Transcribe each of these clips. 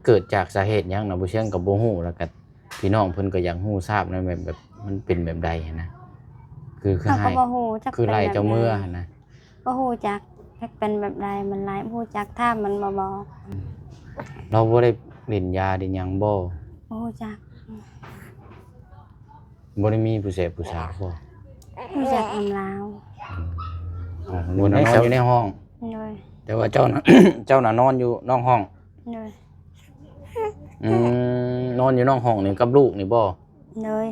ເກີດຈາກສາເຫດຫຍັງນະ? ບໍ່ຊຽງກໍບໍ່ຮູ້ ແລ້ວກໍພີ່ນ້ອງເພິ່ນກໍຢາກຮູ້ຊາບນະ ແບບ ແບບມັນເປັນແບບໃດຫັ້ນນະ? ຄື ຄື ເຮົາກໍ ໃຫ້ ບໍ່ຮູ້ຈັກ ຄືໄລ່ເຈົ້າເມືອຫັ້ນນະ? ບໍ່ຮູ້ຈັກ ຈັກເປັນແບບໃດ ມັນໄລ່ ບໍ່ຮູ້ຈັກ ຖາມມັນບໍ່ບອກ. ອືມ ລາວບໍ່ໄດ້ຫຼິ້ນຢາຫຼິ້ນຫຍັງບໍ່? ບໍ່ຮູ້ຈັກ. ບໍ່ໄດ້ມີຜູ້ແສບຜູ້ສາວບໍ່? ຮູ້ຈັກນຳລາວ. ອືມ ຢູ່ໃນຫ້ອງ? ໂດຍ. ແຕ່ວ່າເຈົ້ານະ ເຈົ້ານະນອນຢູ່ນອກຫ້ອງ? ໂດຍ. ອືມ ນອນຢູ່ນອກຫ້ອງນີ້ກັບລູກນີ້ບໍ່? ໂດຍ.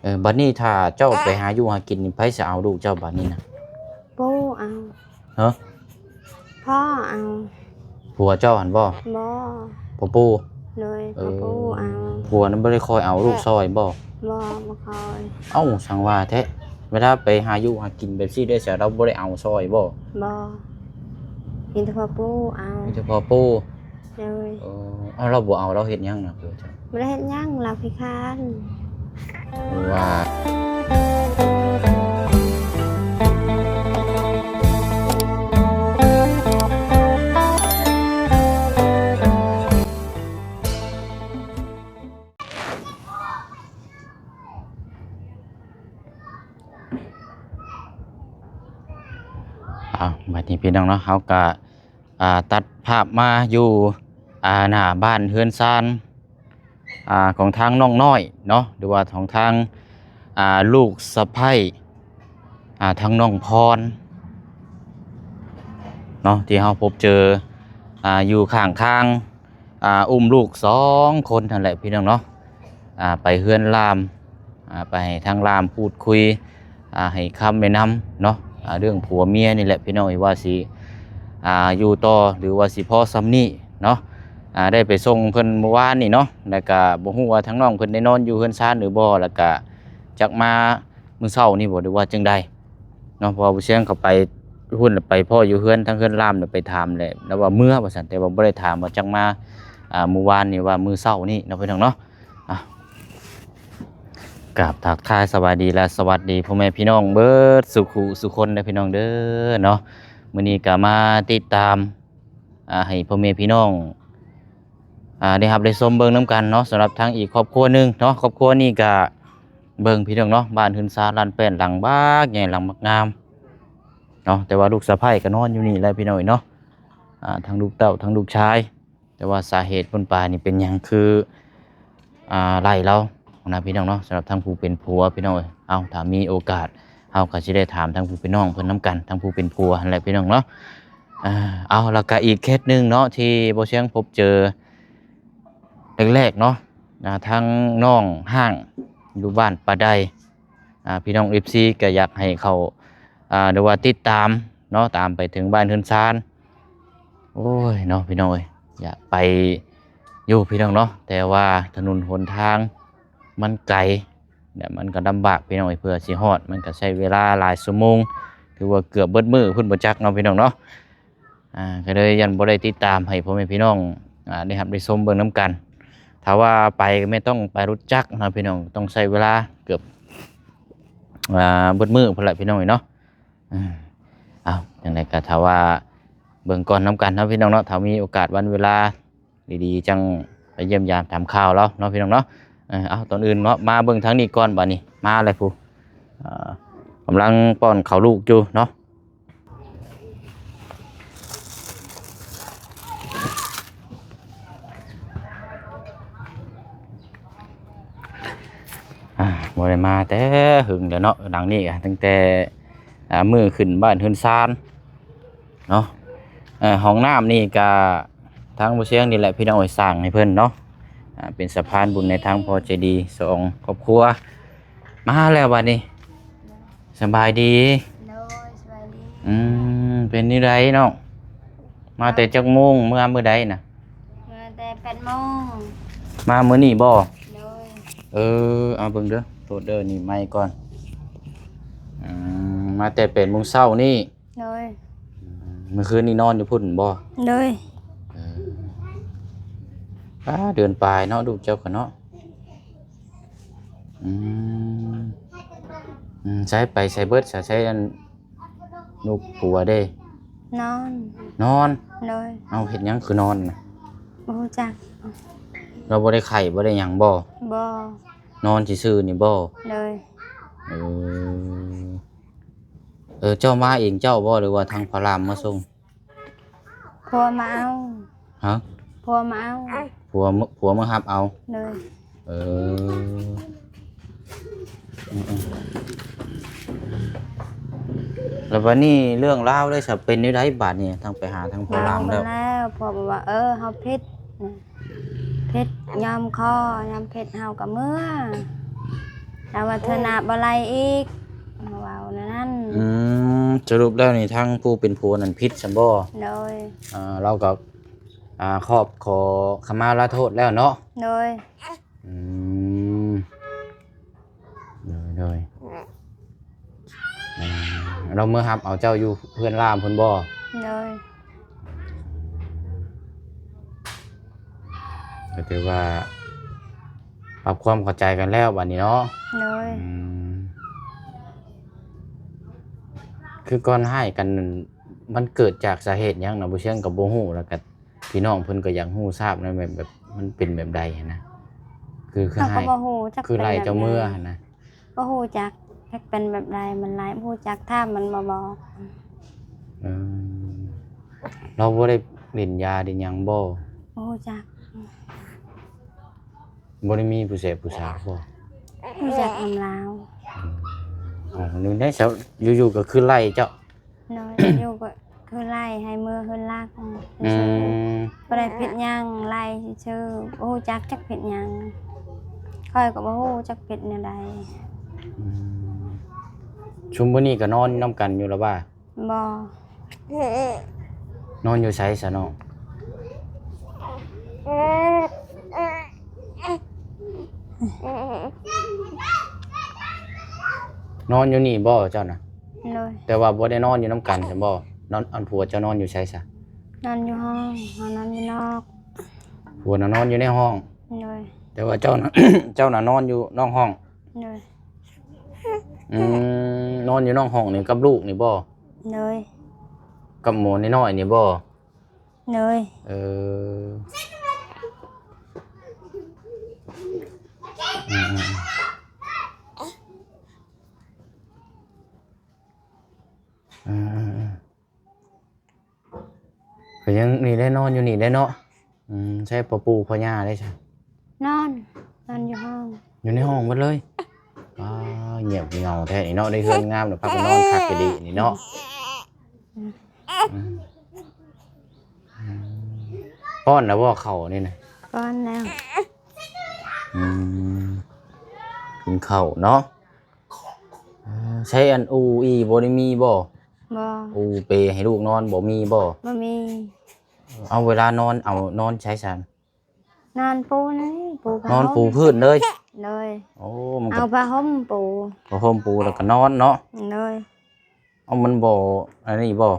ເອີ ບັດນີ້ຖ້າເຈົ້າໄປຫາຢູ່ຫາກິນນີ້ ໃຜຊິເອົາລູກເຈົ້າບັດນີ້ນະ? ປູເອົາ. ຮະ? ພໍ່ເອົາ. ຜົວເຈົ້າຫັ້ນບໍ່? ບໍ່. ພໍ່ປູ? ໂດຍ. ເອີ ພໍ່ປູເອົາ. ຜົວນັ້ນບໍ່ໄດ້ຄ່ອຍເອົາລູກຊ່ອຍບໍ່? ບໍ່ ບໍ່ຄ່ອຍ. ເອົ້າ ສັງວ່າແທ້ ເວລາໄປຫາຢູ່ຫາກິນແບບຊີ້ເດ້ ສະ ລາວບໍ່ໄດ້ເອົາຊ່ອຍບໍ່? ບໍ່ ມີແຕ່ພໍ່ປູເອົາ. ມີແຕ່ພໍ່ປູ? ໂດຍ. ເອີ ເອົ້າ ລາວບໍ່ເອົາ ລາວເຮັດຫຍັງນະ? ບໍ່ໄດ້ເຮັດຫຍັງ ລາວຂີ້ຄ້ານ. ວ່າ ເອົາ ບັດນີ້ພີ່ນ້ອງເນາະ ເຮົາກະ ອ່າ ຕັດພາບມາຢູ່ ອ່າ ໜ້າບ້ານເຮືອນຊານ ອ່າ ຂອງທາງນ້ອງນ້ອຍເນາະ ຫຼືວ່າຂອງທາງ ອ່າ ລູກສະໃພ້ ອ່າ ທາງນ້ອງພອນເນາະ ທີ່ເຮົາພົບເຈີ ອ່າ ຢູ່ຂ້າງທາງ ອ່າ ອຸ້ມລູກສອງຄົນຫັ້ນແຫຼະພີ່ນ້ອງເນາະ ອ່າ ໄປເຮືອນລາມ ອ່າ ໄປໃຫ້ທາງລາມພູດຄຸຍ ອ່າ ໃຫ້ຄຳແນະນຳເນາະ ອ່າ ເລື່ອງຜົວເມຍນີ້ແຫຼະພີ່ນ້ອງເອີຍ ວ່າຊິ ອ່າ ຢູ່ຕໍ່ ຫຼືວ່າຊິພໍສ່ຳນີ້ເນາະ ອ່າ ໄດ້ໄປສົ່ງເພິ່ນມື້ວານນີ້ເນາະ ແລ້ວກະບໍ່ຮູ້ວ່າທາງນ້ອງເພິ່ນໄດ້ນອນຢູ່ເຮືອນຊານຫຼືບໍ່ ແລ້ວກະຈັກມາມື້ເຊົ້ານີ້ບໍ່ ຫຼືວ່າຈັ່ງໃດ ເນາະ ເພາະວ່າຜູ້ຊຽງເຂົ້າໄປພຸ້ນ ໄປພໍ້ຢູ່ເຮືອນ ທາງເຮືອນລາມ ໄປຖາມແຫຼະ ລາວວ່າເມືອວ່າຊັ້ນ ແຕ່ວ່າບໍ່ໄດ້ຖາມວ່າຈັກມາ ອ່າ ມື້ວານນີ້ວ່າມື້ເຊົ້ານີ້ເນາະ ພີ່ນ້ອງເນາະ. ອ່ະ ກາບທັກທາຍສະບາຍດີ ແລະ ສະຫວັດດີພໍ່ແມ່ພີ່ນ້ອງເບິດສູ່ຄູ່ສູ່ຄົນເດີພີ່ນ້ອງເດີເນາະ. ມື້ນີ້ກໍມາຕິດຕາມ ອ່າ ໃຫ້ພໍ່ແມ່ພີ່ນ້ອງ ອ່າ ໄດ້ຮັບໄດ້ຊົມເບິ່ງນຳກັນເນາະ ສຳລັບທາງອີກຄອບຄົວໜຶ່ງເນາະ. ຄອບຄົວນີ້ກະ ເບິ່ງພີ່ນ້ອງເນາະ ບ້ານເຮືອນຊານລານແປ້ນ ຫຼັງບັກໃຫຍ່ ຫຼັງບັກງາມເນາະ ແຕ່ວ່າລູກສະໃພ້ກໍນອນຢູ່ນີ້ແຫຼະພີ່ນ້ອງເອີຍເນາະ ອ່າ ທັງລູກເຕົ້າ ທັງລູກຊາຍ ແຕ່ວ່າສາເຫດປູນປາຍນີ້ເປັນຫຍັງຄື ອ່າ ໄລ່ລາວນະພີ່ນ້ອງເນາະ. ສຳລັບທາງຜູ້ເປັນຜົວພີ່ນ້ອງເອີຍ ເອົ້າ ຖ້າມີໂອກາດເຮົາກໍຊິໄດ້ຖາມທາງຜູ້ເປັນນ້ອງເພິ່ນນຳກັນ ທາງຜູ້ເປັນຜົວຫັ້ນແຫຼະພີ່ນ້ອງເນາະ. ອ່າ ເອົາ ແລ້ວກໍອີກເຄສໜຶ່ງເນາະ ທີ່ບໍ່ຊຽງພົບເຈີ ແລກໆເນາະ ອ່າ ທາງນ້ອງຮ້າງຢູ່ບ້ານປາໄດ ອ່າ ພີ່ນ້ອງເອັຟຊີກໍຢາກໃຫ້ເຂົ້າ ອ່າ ຫຼືວ່າຕິດຕາມເນາະ ຕາມໄປເຖິງບ້ານເຮືອນຊານ. ໂອ້ຍເນາະ ພີ່ນ້ອງເອີຍ ຢາກໄປຢູ່ພີ່ນ້ອງເນາະ ແຕ່ວ່າຖະໜົນຫົນທາງມັນໄກ ແລະ ມັນກໍລຳບາກພີ່ນ້ອງເອີຍ ເພື່ອຊິຮອດ ມັນກໍໃຊ້ເວລາຫຼາຍຊົ່ວໂມງ ຖືວ່າເກືອບເບິດມື້ພຸ້ນບໍ່ຈັກເນາະ ພີ່ນ້ອງເນາະ. ອ່າ ກໍເລີຍຍັງບໍ່ໄດ້ຕິດຕາມໃຫ້ພໍ່ແມ່ພີ່ນ້ອງ ອ່າ ໄດ້ຮັບໄດ້ຊົມເບິ່ງນຳກັນ. ຖ້າວ່າໄປກໍແມ່ນຕ້ອງໄປລົດຈັກເນາະພີ່ນ້ອງ ຕ້ອງໃຊ້ເວລາເກືອບ ອ່າ ເບິດມື້ພຸ້ນແຫຼະພີ່ນ້ອງເອີຍເນາະ. ເອົາ ຈັ່ງໃດກໍຖ້າວ່າເບິ່ງກ່ອນນຳກັນເນາະພີ່ນ້ອງເນາະ ຖ້າມີໂອກາດວັນເວລາ ດີໆ ຈັ່ງໄປຢ້ຽມຢາມຖາມຂ່າວລາວເນາະ ພີ່ນ້ອງເນາະ. ເອີ ເອົາ ກ່ອນອື່ນເນາະ ມາເບິ່ງທາງນີ້ກ່ອນ ບາດນີ້ ມາແລ້ວຜູ້ ເອີ ກຳລັງປ້ອນເຂົ້າລູກຢູ່ເນາະ. ອ່າ ບໍ່ໄດ້ມາແຕ່ຫຶງແລ້ວເນາະ ຫຼັງນີ້ກໍຕັ້ງແຕ່ ອ່າ ມື້ຂຶ້ນບ້ານເຮືອນຊານ ເນາະ. ເອີ ຫ້ອງນ້ຳນີ້ກະທາງບໍ່ຊຽງນີ້ແຫຼະພີ່ນ້ອງເອີຍ ສ້າງໃຫ້ເພິ່ນເນາະ. ອ່າ ເປັນສະພານບຸນໃນທາງພໍ່ໃຈດີສອງຄອບຄົວ. ມາແລ້ວບັດນີ້ ສະບາຍດີ. ໂດຍ ສະບາຍດີ. ອືມ ເປັນແນວໃດນ້ອງ? ມາແຕ່ຈັກໂມງ? ເມືອມື້ໃດນະ? ເມືອແຕ່ແປດໂມງ. ມາມື້ນີ້ບໍ່? ໂດຍ. ເອີ ເອົາເບິ່ງເດີ ໂທດເດີ ນີ້ໄມກ່ອນ. ອືມ ມາແຕ່ແປດໂມງເຊົ້ານີ້. ໂດຍ. ອືມ ມື້ຄືນນີ້ນອນຢູ່ພຸ້ນບໍ່? ໂດຍ. ເອີ ປ້າ ເດືອນປາຍເນາະ ລູກເຈົ້າກໍເນາະ. ອືມ ອືມ ໃສໄປໃສເບິດ ໃສ ໃສອັນລູກຜົວເດ້? ນອນ. ນອນ? ໂດຍ. ເອົາ ເຮັດຫຍັງຄືນອນນະ? ບໍ່ຮູ້ຈັກ. ລາວບໍ່ໄດ້ໄຂ້ບໍ່ໄດ້ຫຍັງບໍ່? ບໍ່. ນອນຊື່ໆນີ້ບໍ່? ໂດຍ. ເອີ ເອີ ເຈົ້າມາເອງເຈົ້າບໍ່ ຫຼືວ່າທາງພໍ່ຫຼາມມາສົ່ງ? ຜົວມາເອົາ. ຮະ? ຜົວມາເອົາ. ຜົວ ຜົວມາຮັບເອົາ? ໂດຍ. ເອີ ອືມໆ ແລ້ວບັດນີ້ເລື່ອງລາວໄດ້ສະ ເປັນແນວໃດບັດນີ້? ທັງໄປຫາທາງພໍ່ຫຼາມແລ້ວ ເວົ້າກັນແລ້ວ ພໍ່ບອກວ່າ ເອີ ເຮົາຜິດ ຜິດຍອມຂໍ ຍອມຜິດເຮົາກໍເມືອ ແລ້ວວ່າເທື່ອໜ້າບໍ່ໄລ່ອີກ ເວົ້າແນວນັ້ນ. ອືມ ສະຫຼຸບແລ້ວນີ້ທາງຜູ້ເປັນຜົວນັ້ນຜິດຊັ້ນບໍ່? ໂດຍ. ອ່າ ລາວກໍ ອ່າ ຂອບ ຂໍຂະມາລາໂທດແລ້ວເນາະ? ໂດຍ. ອືມ ໂດຍໆ ອືມ ລາວເມືອຮັບເອົາເຈົ້າຢູ່ເຮືອນລາມພຸ້ນບໍ່? ໂດຍ. ກໍຖືວ່າປັບຄວາມເຂົ້າໃຈກັນແລ້ວບັດນີ້ເນາະ? ໂດຍ. ອືມ ຄືກ່ອນຮ້າຍກັນນັ້ນ ມັນເກີດຈາກສາເຫດຫຍັງນະ? ບໍ່ຊຽງກໍບໍ່ຮູ້ ແລ້ວກໍ ພີ່ນ້ອງເພິ່ນກໍຢາກຮູ້ຊາບນະ ແບບ ແບບມັນເປັນແບບໃດຫັ້ນນະ? ຄື ຄື ເຮົາກໍ ຮ້າຍ ບໍ່ຮູ້ຈັກ ຄືໄລ່ເຈົ້າເມືອຫັ້ນນະ? ບໍ່ຮູ້ຈັກ ຈັກເປັນແບບໃດ ມັນໄລ່ ບໍ່ຮູ້ຈັກ ຖາມມັນບໍ່ບອກ. ເອີ ລາວບໍ່ໄດ້ຫຼິ້ນຢາຫຼິ້ນຫຍັງບໍ່? ບໍ່ຮູ້ຈັກ. ບໍ່ໄດ້ມີຜູ້ແສບຜູ້ສາວບໍ່? ຮູ້ຈັກນຳລາວ. ອືມ ອໍ ຢູ່ໃນ ຢູ່ໆກໍຄືໄລ່ເຈົ້າ? ໂດຍ ຢູ່ກໍຄືໄລ່ໃຫ້ເມືອເຮືອນລັກ ອືມ ບໍ່ໄດ້ຜິດຫຍັງ ໄລ່ຊື່ໆ ບໍ່ຮູ້ຈັກຈັກຜິດຫຍັງ ຂ້ອຍກໍບໍ່ຮູ້ຈັກຜິດແນວໃດ. ອືມ ຊຸມມື້ນີ້ກໍນອນນຳກັນຢູ່ລະວ່າ? ບໍ່. ນອນຢູ່ໃສຊະນ້ອງ? ນອນຢູ່ນີ້ບໍ່ເຈົ້ານະ? ໂດຍ. ແຕ່ວ່າບໍ່ໄດ້ນອນຢູ່ນຳກັນຊັ້ນບໍ່? ນອນ ອັນ ຜົວເຈົ້ານອນຢູ່ໃສຊະ? ນອນຢູ່ຫ້ອງ ເຮົານອນຢູ່ນອກ. ຜົວນະນອນຢູ່ໃນຫ້ອງ? ໂດຍ. ແຕ່ວ່າເຈົ້ານະ ເຈົ້ານະນອນຢູ່ນອກຫ້ອງ? ໂດຍ. ອືມ ນອນຢູ່ນອກຫ້ອງນີ້ກັບລູກນີ້ບໍ່? ໂດຍ. ກັບໝໍນ້ອຍໆນີ້ບໍ່? ໂດຍ. ເອີ ອືມ ອືມ ອືມ ເອີ ເອີ ກໍຍັງນີ້ໄດ້ ນອນຢູ່ນີ້ໄດ້ເນາະ. ອືມ ໃຊ້ພໍ່ປູ່ພໍ່ຍ່າໄດ້ຊະ? ນອນ ນອນຢູ່ຫ້ອງ. ຢູ່ໃນຫ້ອງໝົດເລີຍ? ອ້າ ງຽບເຫງົາແທ້ນີ້ເນາະ ໄດ້ເຮືອນງາມແລ້ວ ພາກັນນອນຄັກອີ່ຫຼີນີ້ເນາະ. ອືມ ອືມ ອືມ ປ້ອນແລ້ວບໍ່ເຂົ້ານີ້ນະ? ປ້ອນແລ້ວ. ອືມ ກິນເຂົ້າເນາະ. ເອີ ໃຊ້ອັນອູອີບໍ່ໄດ້ມີບໍ່? ບໍ່. ອູເປໃຫ້ລູກນອນບໍ່ມີບໍ່? ບໍ່ມີ. ເອົາ ເວລານອນ ເອົານອນໃສຊັ້ນ? ນອນປູນີ້ ປູຜ້າຫົ່ມ ນອນປູພື້ນເລີຍ? ໂດຍ. ໂອ້ ມັນກໍເອົາຜ້າຫົ່ມປູ ຜ້າຫົ່ມປູແລ້ວກໍນອນເນາະ? ໂດຍ. ເອົາ ມັນບໍ່ອັນນີ້ບໍ່?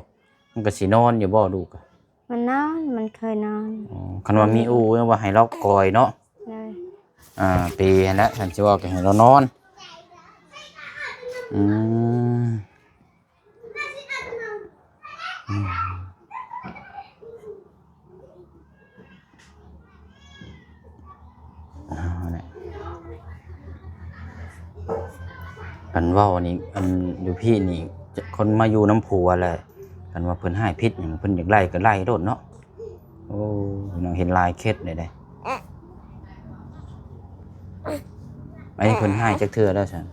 ມັນກໍຊິນອນຢູ່ບໍ່ລູກ? ມັນນອນ ມັນເຄີຍນອນ. ອໍ ຄັນວ່າມີອູ ຍັງວ່າໃຫ້ລາວກອຍເນາະ? ໂດຍ. ອ່າ ເປຫັ້ນແຫຼະ ຄັນຊິເວົ້າກໍໃຫ້ລາວນອນ. ອືມ ອືມ ເອົາແຫຼະ ຄັນເວົ້ານີ້ ອັນ ຢູ່ພີ້ນີ້ ຄົນມາຢູ່ນຳຜົວແຫຼະ ຄັນວ່າເພິ່ນຮ້າຍຜິດຫຍັງ ເພິ່ນຢາກໄລ່ກໍໄລ່ໂລດເນາະ. ໂອ້ ພີ່ນ້ອງ ເຫັນຫຼາຍເຄສເລີຍເດ້. ອັນນີ້ເພິ່ນຮ້າຍຈັກເທື່ອແລ້ວຊັ້ນ?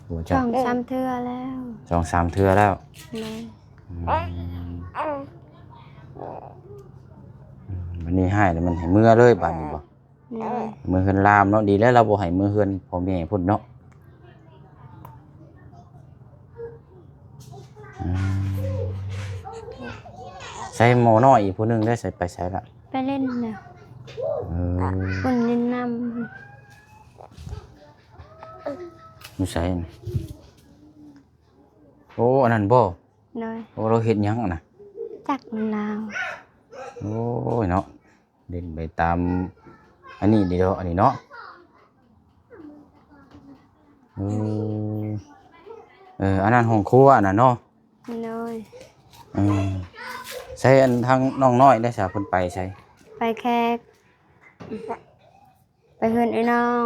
ໂອ້ ສອງສາມເທື່ອແລ້ວ. ສອງສາມເທື່ອແລ້ວ. ແມ່ນ. ອືມ ອືມ ບັດນີ້ຮ້າຍແລ້ວມັນໃຫ້ເມືອເລີຍບາດນີ້ບໍ່? ໂດຍ. ເມືອເຮືອນລາມເນາະ. ດີແລ້ວລາວບໍ່ໃຫ້ເມືອເຮືອນພໍ່ແມ່ພຸ້ນເນາະ. ອືມ ໃສ່ໝໍນ້ອຍອີກຜູ້ໜຶ່ງໄດ້ໃສ່ ໄປໃສລະ? ໄປຫຼິ້ນນະ. ເອີ ເພິ່ນຫຼິ້ນນ້ຳ. ຢູ່ໃສ? ໂອ້ ອັນນັ້ນບໍ່? ໂດຍ. ໂອ້ ລາວເຮັດຫຍັງຫັ້ນນະ? ຈັກນຳລາວ. ໂອ້ຍເນາະ. ເດັ່ນໄປຕາມອັນນີ້ເດາະ ອັນນີ້ເນາະ. ເອີ ເອີ ອັນນັ້ນຫ້ອງຄົວອັນນັ້ນເນາະ. ໂດຍ. ເອີ ໃສ ອັນທາງນ້ອງນ້ອຍໄດ້ສະ ເພິ່ນໄປໃສ? ໄປແຂກ ໄປເຮືອນອ້າຍນ້ອງ.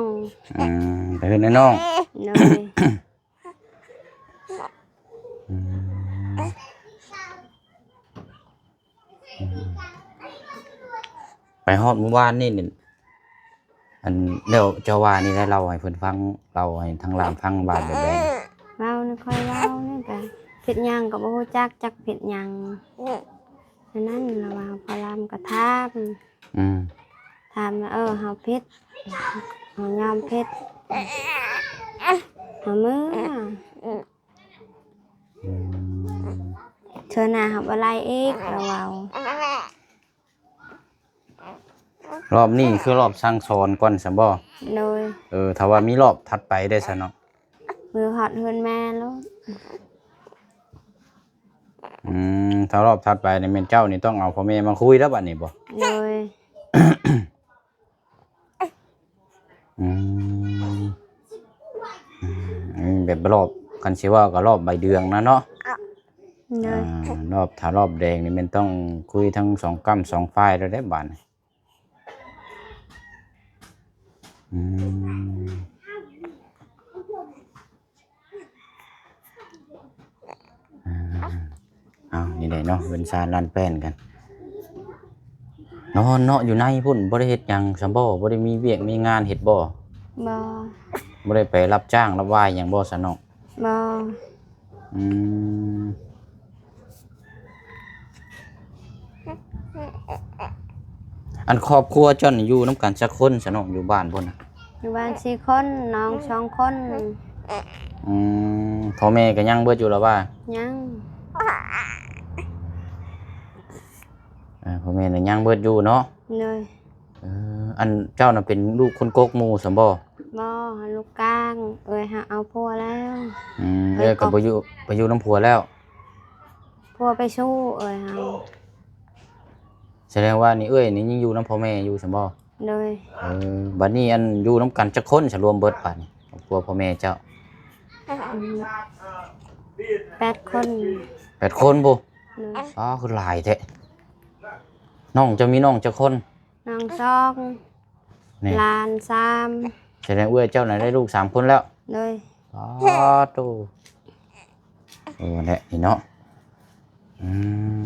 ອືມ ໄປເຮືອນອ້າຍນ້ອງ. ໂດຍ. ອືມ ອືມ ໄປຮອດມື້ວານນີ້ນີ້ ອັນ ແລ້ວເຈົ້າວ່ານີ້ໄດ້ເລົ່າໃຫ້ເພິ່ນຟັງ ເລົ່າໃຫ້ທາງຫຼານຟັງວ່າແບບໃດ? ເວົ້ານະ ຂ້ອຍເວົ້ານີ້ກະເຮັດຫຍັງກໍບໍ່ຮູ້ຈັກ ຈັກເຮັດຫຍັງ ອັນນັ້ນລະວ່າ ພໍ່ລຳກໍຖາມ ອືມ ຖາມວ່າ ເອີ ເຮົາຜິດ ເຮົາຍອມຜິດ ເຮົາເມືອ. ອືມ ເທື່ອໜ້າເຮົາບໍ່ໄລ່ອີກ ລາວເວົ້າ. ລອບນີ້ຄືລອບສັ່ງສອນກ່ອນຊັ້ນບໍ? ໂດຍ. ເອີ ຖ້າວ່າມີລອບຖັດໄປເດ້ຊັ້ນເນາະ? ມືຮອດເຮືອນແມ່ໂລດ. ອືມ ຖ້າລອບຖັດໄປນີ້ແມ່ນເຈົ້ານີ້ຕ້ອງເອົາພໍ່ແມ່ມາຄຸຍແລ້ວບັດນີ້ບໍ? ໂດຍ. ອືມ ອືມ ແບບລອບ ຄັນຊິເວົ້າກໍລອບໃບເດືອງນະເນາະ. ໂດຍ. ອາ ລອບ ຖ້າລອບແດງນີ້ແມ່ນຕ້ອງຄຸຍທັງສອງກ້ຳສອງຝ່າຍແລ້ວເດ້ບາດນີ້. ອືມ ອາ ເອົາ ນີ້ແຫຼະເນາະ ເຮືອນຊານລ້ານແປ້ນກັນ ນອນເນາະ ຢູ່ໃນພຸ້ນ ບໍ່ໄດ້ເຮັດຫຍັງຊັ້ນບໍ? ບໍ່ໄດ້ມີວຽກມີງານເຮັດບໍ? ບໍ່. ບໍ່ໄດ້ໄປຮັບຈ້າງຮັບວາຍຫຍັງບໍຊະນ້ອງ? ບໍ່. ອືມ ອັນຄອບຄົວເຈົ້ານີ້ຢູ່ນຳກັນຈັກຄົນຊະນ້ອງ ຢູ່ບ້ານພຸ້ນນະ? ຢູ່ບ້ານສີ່ຄົນ ນ້ອງສອງຄົນ. ອືມ ພໍ່ແມ່ກໍຍັງເບິດຢູ່ລະວ່າ? ຍັງ. ເອີ ພໍ່ແມ່ນະຍັງເບິດຢູ່ເນາະ? ໂດຍ. ເອີ ອັນເຈົ້ານະເປັນລູກຄົນກົກໝູ່ຊັ້ນບໍ? ບໍ່ ລູກກາງ ເອື້ອຍເຮົາເອົາຜົວແລ້ວ. ອືມ ເອື້ອຍກໍບໍ່ຢູ່ ໄປຢູ່ນຳຜົວແລ້ວ? ຜົວໄປຊູ້ເອື້ອຍເຮົາ. ສະແດງວ່ານີ້ເອື້ອຍນີ້ຍັງຢູ່ນຳພໍ່ແມ່ຢູ່ຊັ້ນບໍ? ໂດຍ. ເອີ ບັດນີ້ອັນຢູ່ນຳກັນຈັກຄົນສະ ລວມເບິດບາດນີ້ ຄອບຄົວພໍ່ແມ່ເຈົ້າ? ອືມ ແປດຄົນ. ແປດຄົນພຸ້ນ? ໂດຍ. ອໍ ຄືຫຼາຍແທ້. ນ້ອງເຈົ້າມີນ້ອງຈັກຄົນ? ນ້ອງສອງ ນີ້ ຫຼານສາມ. ສະແດງເອື້ອຍເຈົ້ານະໄດ້ລູກສາມຄົນແລ້ວ? ໂດຍ. ອໍ ໂຕ ເອີ ແຫຼະນີ້ເນາະ. ອືມ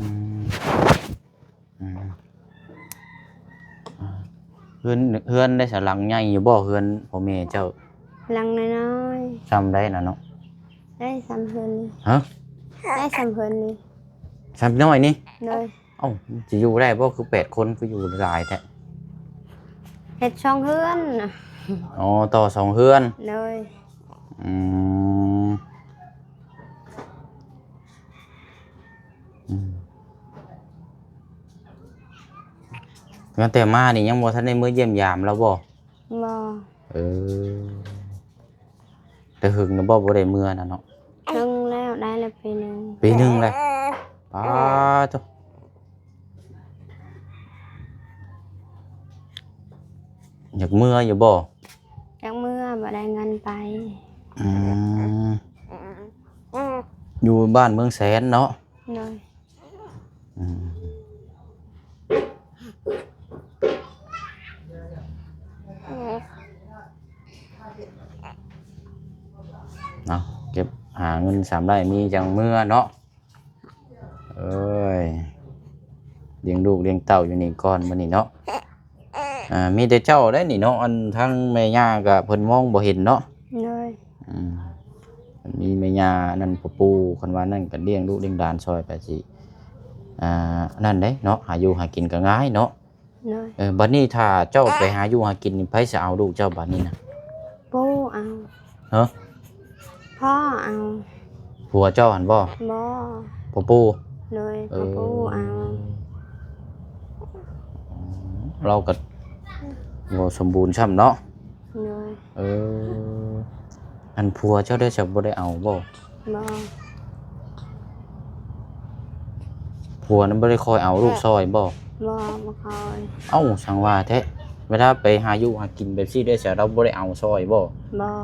ອືມ ເຮືອນ ເຮືອນໄດ້ສະ ຫຼັງໃຫຍ່ຢູ່ບໍ່ ເຮືອນພໍ່ແມ່ເຈົ້າ? ຫຼັງນ້ອຍໆ. ຊ່ຳໃດນະເນາະ? ໄດ້ຊ່ຳເຮືອນນີ້. ຮະ? ໄດ້ຊ່ຳເຮືອນນີ້. ຊ່ຳນ້ອຍນີ້? ໂດຍ. ເອົ້າ ຊິຢູ່ໄດ້ບໍ່ ຄືແປດຄົນ ຄືຢູ່ຫຼາຍແທ້? ເຮັດສອງເຮືອນ. ອໍ ຕໍ່ສອງເຮືອນ. ໂດຍ. ອືມ ອືມ ຕັ້ງແຕ່ມານີ້ຍັງບໍ່ທັນໄດ້ເມືອຢ້ຽມຢາມລາວບໍ່? ບໍ່. ເອີ ແຕ່ຫຶງນະບໍ່ ບໍ່ໄດ້ເມືອນະເນາະ? ເຖິງແລ້ວ ໄດ້ແລ້ວປີໜຶ່ງ. ປີໜຶ່ງແລ້ວ. ປາໂທ້ ຢາກເມືອຢູ່ບໍ່? ຢາກເມືອ ບໍ່ໄດ້ເງິນໄປ. ອືມ ຢູ່ບ້ານເມືອງແສນເນາະ? ໂດຍ. ອືມ ເອົາ ເກັບຫາເງິນສາມໄດ້ມີຈັ່ງເມືອເນາະ. ເອີຍ ລ້ຽງລູກລ້ຽງເຕົ້າຢູ່ນີ້ກ່ອນມື້ນີ້ເນາະ. ອ່າ ມີແຕ່ເຈົ້າໄດ໋ນີ້ເນາະ ອັນທາງແມ່ຍ່າກໍເພິ່ນມອງບໍ່ເຫັນເນາະ. ໂດຍ. ອືມ ມີແມ່ຍ່າອັນນັ້ນ ພໍ່ປູ່ ຄັນວ່ານັ້ນກໍລ້ຽງລູກລ້ຽງຫຼານຊ່ອຍ ກໍຊິ ອ່າ ນັ້ນເດ້ເນາະ ຫາຢູ່ຫາກິນກໍງ່າຍເນາະ. ໂດຍ. ເອີ ບັດນີ້ຖ້າເຈົ້າໄປຫາຢູ່ຫາກິນນີ້ ໃຜຊິເອົາລູກເຈົ້າບັດນີ້ນະ? ປູ່ເອົາ. ຮະ? ພໍ່ເອົາ. ຜົວເຈົ້າຫັ້ນບໍ່? ບໍ່. ພໍ່ປູ່? ໂດຍ. ເອີ ພໍ່ປູ່ເອົາ. ລາວກໍບໍ່ສົມບູນຊ້ຳເນາະ. ໂດຍ. ເອີ ອັນຜົວເຈົ້າໄດ້ສະ ບໍ່ໄດ້ເອົາບໍ່? ບໍ່. ຜົວນັ້ນບໍ່ໄດ້ຄອຍເອົາລູກຊ່ອຍບໍ່? ບໍ່ ບໍ່ຄ່ອຍ. ເອົ້າ ສັງວ່າແທ້ ເວລາໄປຫາຢູ່ຫາກິນແບບຊີ້ໄດ້ສະ ລາວບໍ່ໄດ້ເອົາຊ່ອຍບໍ່? ບໍ່.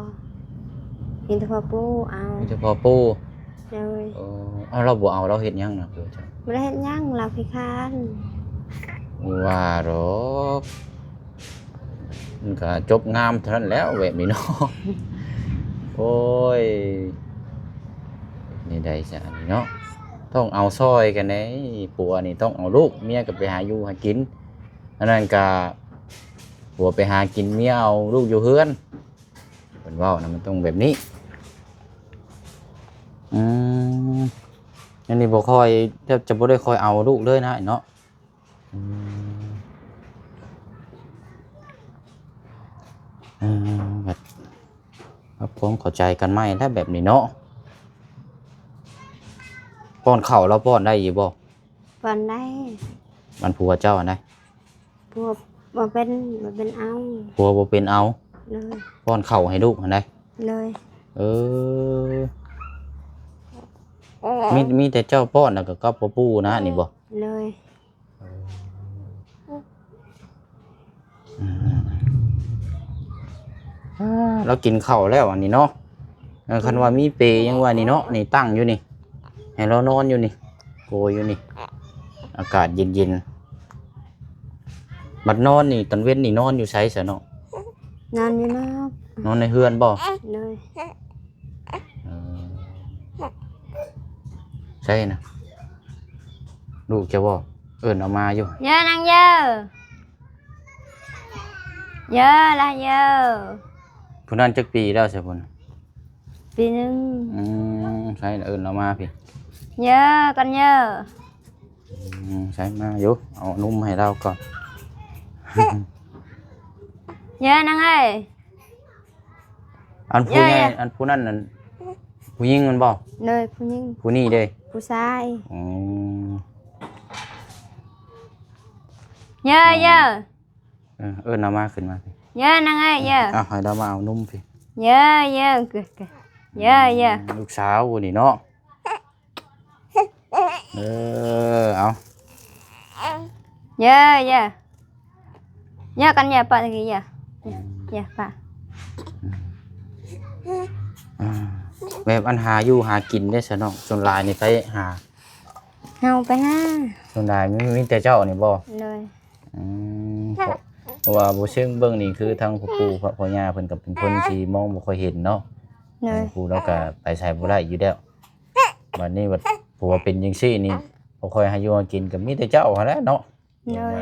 ມີແຕ່ພໍ່ປູ່ເອົາ. ມີແຕ່ພໍ່ປູ່? ໂດຍ. ເອີ ເອົາ ລາວບໍ່ເອົາ ລາວເຮັດຫຍັງນະ? ບໍ່ໄດ້ເຮັດຫຍັງ ລາວຂີ້ຄ້ານ. ວ່າດອກ ມັນກະຈົບງາມເທົ່ານັ້ນແຫຼ້ວແບບນີ້ເນາະ. ໂອ້ຍ ແນວໃດຊະອັນນີ້ເນາະ ຕ້ອງເອົາຊ່ອຍກັນເດ້. ຜົວນີ້ຕ້ອງເອົາລູກ ເມຍກໍໄປຫາຢູ່ຫາກິນ ອັນນັ້ນກະ ຜົວໄປຫາກິນ ເມຍເອົາລູກຢູ່ເຮືອນ ເພິ່ນເວົ້ານະ ມັນຕ້ອງແບບນີ້. ອືມ ອັນນີ້ບໍ່ຄ່ອຍ ແທບຈະບໍ່ໄດ້ຄ່ອຍເອົາລູກເລີຍນະເນາະ. ອືມ ອືມ ແບບປັບຄວາມເຂົ້າໃຈກັນໃໝ່ແລ້ວແບບນີ້ເນາະ. ປ້ອນເຂົ້າລາວປ້ອນໄດ້ຢູ່ບໍ່? ປ້ອນໄດ້. ອັນຜົວເຈົ້າຫັ້ນນະ? ຜົວບໍ່ເປັນ ບໍ່ເປັນເອົາ. ຜົວບໍ່ເປັນເອົາ? ໂດຍ. ປ້ອນເຂົ້າໃຫ້ລູກຫັ້ນນະ? ໂດຍ. ເອີ ມີ ມີແຕ່ເຈົ້າປ້ອນ ແລ້ວກໍກັບພໍ່ປູ່ນະນີ້ບໍ່? ໂດຍ. ອືມ ອາ ລາວກິນເຂົ້າແລ້ວອັນນີ້ເນາະ. ເອີ ຄັນວ່າມີເປຍັງວ່ານີ້ເນາະ ນີ້ຕັ້ງຢູ່ນີ້ ໃຫ້ລາວນອນຢູ່ນີ້ ໂກຍຢູ່ນີ້ ອາກາດເຢັນໆ. ບັດນອນນີ້ ຕອນເວັນນີ້ນອນຢູ່ໃສຊະເນາະ? ນອນຢູ່ນອກ. ນອນໃນເຮືອນບໍ່? ໂດຍ. ເອີ ໃສນະ ລູກເຈົ້າບໍ່? ເອີ້ນເອົາມາຢູ່. ເຢີ່ ນາງເຢີ່ ເຢີ່ ລະເຢີ່. ຜູ້ນັ້ນຈັກປີແລ້ວຊະພຸ້ນ? ປີໜຶ່ງ. ອືມ ໃສລະ ເອີ້ນເອົາມາພີ້. ເຢີ່ ກັນເຢີ່. ອືມ ໃສມາຢູ່ ເອົານົມໃຫ້ລາວກ່ອນ. ເຢີ່ ນາງເອີຍ. ອັນຜູ້ໃຫຍ່ ເຢີ່ ເຢີ່ ອັນຜູ້ນັ້ນນັ້ນ ຜູ້ຍິງແມ່ນບໍ່? ໂດຍ ຜູ້ຍິງ. ຜູ້ນີ້ເດ້? ຜູ້ຊາຍ. ອືມ ເຢີ່ ເຢີ່. ເອີ ເອີ້ນລາວມາ ຂຶ້ນມາພີ້. ເຢີ່ ນາງເອີຍ ເຢີ່. ເອົາ ໃຫ້ລາວມາເອົານົມພີ້. ເຢີ່ ເຢີ່ ເກີດ ເກີດ ເຢີ່ ເຢີ່. ອືມ ລູກສາວຜູ້ນີ້ເນາະ. ເອີ ເອົາ ເຢີ່ ເຢີ່ ເຢີ່ ກັນເຢີ່ ປະຕະກີ້ ເຢີ່ ເຢີ່ ປະ. ອືມ ອືມ ອາ ແບບອັນຫາຢູ່ຫາກິນເດ້ຊະນ້ອງ ສ່ວນຫຼາຍນີ້ໃຜຫາ? ເຮົາໄປຫາ. ສ່ວນຫຼາຍມີ ມີແຕ່ເຈົ້ານີ້ບໍ່? ໂດຍ. ອືມ ເພາະ ເພາະວ່າບໍ່ເຊີງເບິ່ງນີ້ ຄືທາງພໍ່ປູ່ ພໍ່ ພໍ່ຍ່າເພິ່ນກໍເປັນຄົນ ອ່າ ທີ່ມອງບໍ່ຄ່ອຍເຫັນເນາະ. ໂດຍ. ພໍ່ປູ່ລາວກໍໄປໃສບໍ່ໄດ້ຢູ່ແລ້ວ. ບັດນີ້ບັດຜົວເປັນຈັ່ງຊີ້ນີ້ ບໍ່ຄ່ອຍໃຫ້ຢູ່ໃຫ້ກິນ ກໍມີແຕ່ເຈົ້າຫັ້ນແຫຼະເນາະ. ໂດຍ.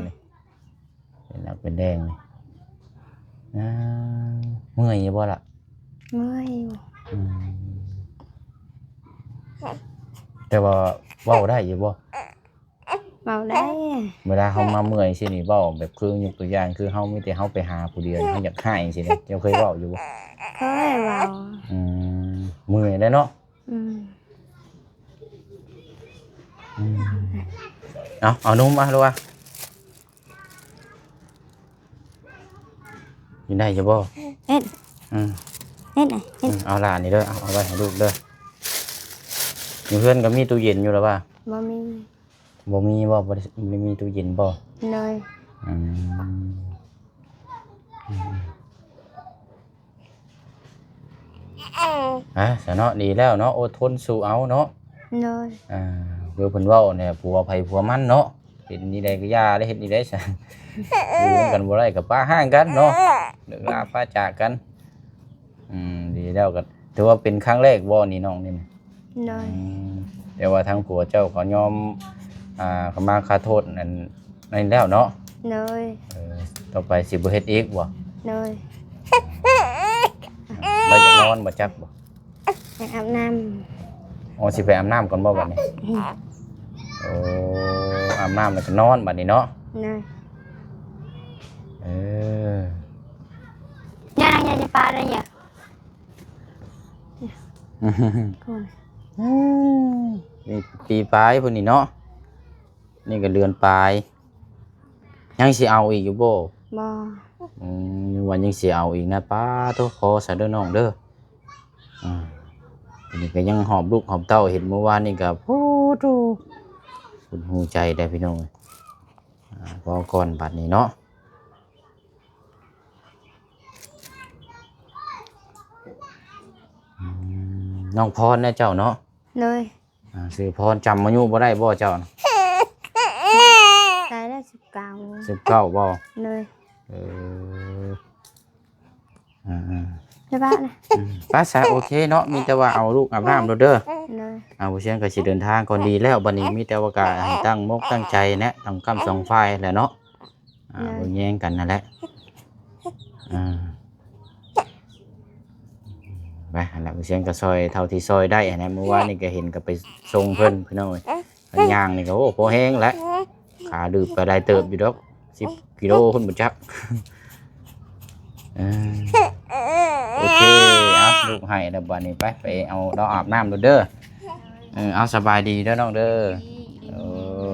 ເປັນໜັກເປັນແດງນີ້ ອ່າ ເມື່ອຍຢູ່ບໍ່ລະ? ເມື່ອຍຢູ່. ອືມ ແຕ່ວ່າເວົ້າໄດ້ຢູ່ບໍ່? ເວົ້າໄດ້. ເວລາເຮົາມາເມື່ອຍຊີ້ນີ້ ເວົ້າແບບຄືຍົກຕົວຢ່າງ ຄືເຮົາມີແຕ່ເຮົາໄປຫາຜູ້ດຽວ ເຮົາຢາກໄຫ້ຊີ້ນະ ເຈົ້າເຄີຍເວົ້າຢູ່ບໍ່? ເຄີຍເວົ້າ. ອືມ ເມື່ອຍແລ້ວເນາະ. ອືມ ອືມ ເອົາ ເອົານົມມາລູກອະ. ກິນໄດ້ຢູ່ບໍ່? ເຮັດ ອືມ ເຮັດນະ ເຮັດ ອືມ ເອົາຫຼານນີ້ເດີ ເອົາ ເອົາໄວ້ໃຫ້ລູກເດີ. ຢູ່ເຮືອນກໍມີຕູ້ເຢັນຢູ່ລະວ່າ? ບໍ່ມີ. ບໍ່ມີບໍ່? ບໍ່ໄດ້ ບໍ່ໄດ້ມີຕູ້ເຢັນບໍ່? ໂດຍ. ອືມ ອືມ ອ່າ ຊະເນາະ ດີແລ້ວເນາະ ອົດທົນສູ້ເອົາເນາະ. ໂດຍ. ອ່າ ຄືເພິ່ນເວົ້າແຫຼະ ຜົວໃຜຜົວມັນເນາະ ເປັນນີ້ໃດກໍຢ່າ ແລະເຮັດນີ້ໄດ້ຊະ ຢູ່ນຳກັນບໍ່ໄດ້ກໍປະຮ້າງກັນເນາະ ເລີກລາປະຈາກກັນ. ອືມ ດີແລ້ວ ກໍຖືວ່າເປັນຄັ້ງແລກບໍ່ນີ້ນ້ອງນີ້? ໂດຍ. ອືມ ແຕ່ວ່າທາງຜົວເຈົ້າກໍຍອມ ອ່າ ຂະມາຂະໂທດ ອັນ ນັ້ນແລ້ວເນາະ. ໂດຍ. ເອີ ຕໍ່ໄປຊິບໍ່ເຮັດອີກບໍ່? ໂດຍ. ລາວຢາກນອນບໍ່ ຈັກບໍ່? ຢາກອາບນ້ຳ. ອໍ ຊິໄປອາບນ້ຳກ່ອນບໍ່ບັດນີ້? ອືມ ໂອ້ ອາບນ້ຳແລ້ວກໍນອນບັດນີ້ເນາະ. ໂດຍ. ເອີ ຍ່າງ ຍ່າງຈະປາໄດ້ຫຍັງ? ອືມ ນີ້ປີປາຍພຸ້ນນີ້ເນາະ ນີ້ກໍເດືອນປາຍ. ຍັງຊິເອົາອີກຢູ່ບໍ່? ບໍ່. ອືມ ຍັງວ່າຍັງຊິເອົາອີກນະ ປາໂທ້ ຂໍຊະເດີນ້ອງເດີ. ອ່າ ນີ້ກໍຍັງຫອບລູກຫອບເຕົ້າ ເຫັນມື້ວານນີ້ກໍ ໂອ້ໂທ້ ຫົດຫູໃຈໄດ໋ພີ່ນ້ອງ. ອ່າ ພໍກ່ອນບັດນີ້ເນາະ. ອືມ ນ້ອງພອນນະເຈົ້າເນາະ? ໂດຍ. ອ່າ ຊື່ພອນ ຈຳອາຍຸບໍ່ໄດ້ບໍ່ເຈົ້ານະ? ຕາຍແລ້ວ ສິບເກົ້າ. ລູກເຕົ້າບໍ່? ໂດຍ ເອີ ອ່າ ໄປບ້ານນະ ອືມ ໄປຊະ ໂອເຄເນາະ ມີແຕ່ວ່າເອົາລູກອາບນ້ຳໂລດເດີ ໂດຍ ອ່າ ບໍ່ຊຽງກໍຊິເດີນທາງກ່ອນ ດີແລ້ວ ບັດນີ້ມີແຕ່ວ່າກະໃຫ້ຕັ້ງມົກຕັ້ງໃຈແນະ ທັງກຳສອງຝ່າຍແຫຼະເນາະ ອ່າ ໂດຍ ເບິ່ງແຍງກັນນັ້ນແຫຼະ ອ່າ ໄປຫັ້ນລະ ບໍ່ຊຽງກໍຊ່ອຍເທົ່າທີ່ຊ່ອຍໄດ້ຫັ້ນນະ ມື້ວານນີ້ກໍເຫັນກໍໄປສົ່ງເພິ່ນ ພີ່ນ້ອງເອີຍ ຍ່າງນີ້ກໍ ໂອ້ ພໍແຮງແຫຼະ ຂາດືບກໍໄດ້ເຕີບຢູ່ດອກ ສິບກິໂລພຸ້ນບໍ່ຈັກ ເອີ ໂອເຄ ເອົາ ລູກໃຫ້ແລ້ວ ບັດນີ້ໄປ ໄປເອົາ ລາວອາບນ້ຳໂລດເດີ ເອີ ເອົາ ສະບາຍດີເດີນ້ອງເດີ ໂດ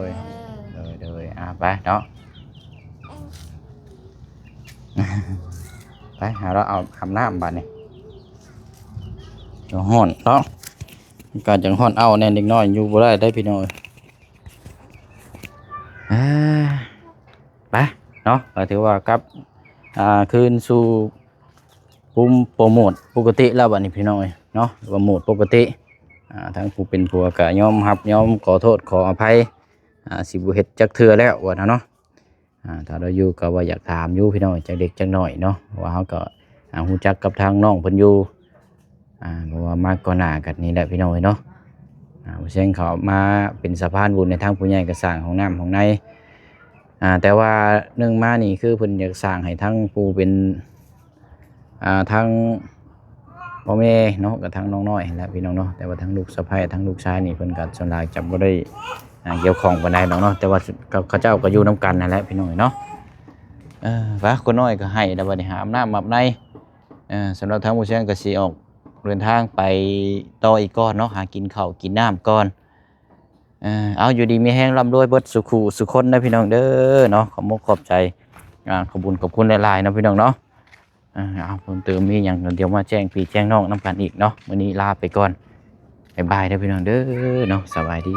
ຍ ໂດຍ ໂດຍ ອ່າ ໄປເນາະ ໄປຫາລາວອາບ ອາບນ້ຳບັດນີ້ ຮ້ອນເນາະ ອາກາດຈັ່ງຮ້ອນເອົ້າແດ່ ເດັກນ້ອຍຢູ່ບໍ່ໄດ້ເດ້ພີ່ນ້ອງເອີຍ ອ່າ ໄປເນາະ ກໍຖືວ່າກັບ ອ່າ ຄືນສູ່ພູມໂປຣໂມດປົກກະຕິແລ້ວບັດນີ້ພີ່ນ້ອງເອີຍເນາະ ໂປຣໂມດປົກກະຕິ ອ່າ ທາງຜູ້ເປັນຜົວກໍຍອມຮັບ ຍອມຂໍໂທດຂໍອະໄພ ອ່າ ຊິບໍ່ເຮັດຈັກເທື່ອແລ້ວວ່າຊັ້ນເນາະ ອ່າ ຖ້າລາວຢູ່ກໍວ່າຢາກຖາມຢູ່ພີ່ນ້ອງ ຈັກເລັກຈັກນ້ອຍເນາະ ເພາະວ່າເຮົາກໍ ອ່າ ຮູ້ຈັກກັບທາງນ້ອງເພິ່ນຢູ່ ອ່າ ເພາະວ່າມາກ່ອນໜ້າກັນນີ້ແຫຼະພີ່ນ້ອງເອີຍເນາະ ອ່າ ບໍ່ແຊງເຂົ້າມາເປັນສະພານບຸນໃຫ້ທາງຜູ້ໃຫຍ່ ກໍສ້າງຫ້ອງນ້ຳຫ້ອງໃນ ອ່າ ແຕ່ວ່າໜຶ່ງມານີ້ຄືເພິ່ນຢາກສ້າງໃຫ້ທາງຜູ້ເປັນ ອ່າ ທາງພໍ່ແມ່ເນາະ ກັບທາງນ້ອງນ້ອຍຫັ້ນແຫຼະພີ່ນ້ອງເນາະ ແຕ່ວ່າທາງລູກສະໃພ້ ທາງລູກຊາຍນີ້ ເພິ່ນກໍສ່ວນຫຼາຍຈະບໍ່ໄດ້ ອ່າ ກ່ຽວຂ້ອງປານໃດດອກເນາະ ແຕ່ວ່າເຂົາ ເຂົາເຈົ້າກໍຢູ່ນຳກັນຫັ້ນແຫຼະພີ່ນ້ອງເອີຍເນາະ ເອີ ໄປ ຄົນນ້ອຍກໍໃຫ້ແລ້ວ ບັດນີ້ຫາອາບນ້ຳອາບໃນ ເອີ ສຳລັບທາງໝູ່ແຊງກໍຊິອອກເດີນທາງໄປຕໍ່ອີກກ່ອນເນາະ ຫາກິນເຂົ້າກິນນ້ຳກ່ອນ ເອີ ເອົາ ຢູ່ດີມີແຮງ ລ່ຳລວຍເບິດສູ່ຄູ່ສູ່ຄົນເດີພີ່ນ້ອງເດີເນາະ ຂອບມຸກຂອບໃຈ ອ່າ ຂອບບຸນຂອບຄຸນຫຼາຍໆເນາະພີ່ນ້ອງເນາະ ອ່າ ເອົາ ເພີ່ມເຕີມມີຫຍັງກໍດຽວມາແຈ້ງພີ່ແຈ້ງນ້ອງນຳກັນອີກເນາະ ມື້ນີ້ລາໄປກ່ອນ ບາຍບາຍເດີພີ່ນ້ອງເດີເນາະ ສະບາຍດີ.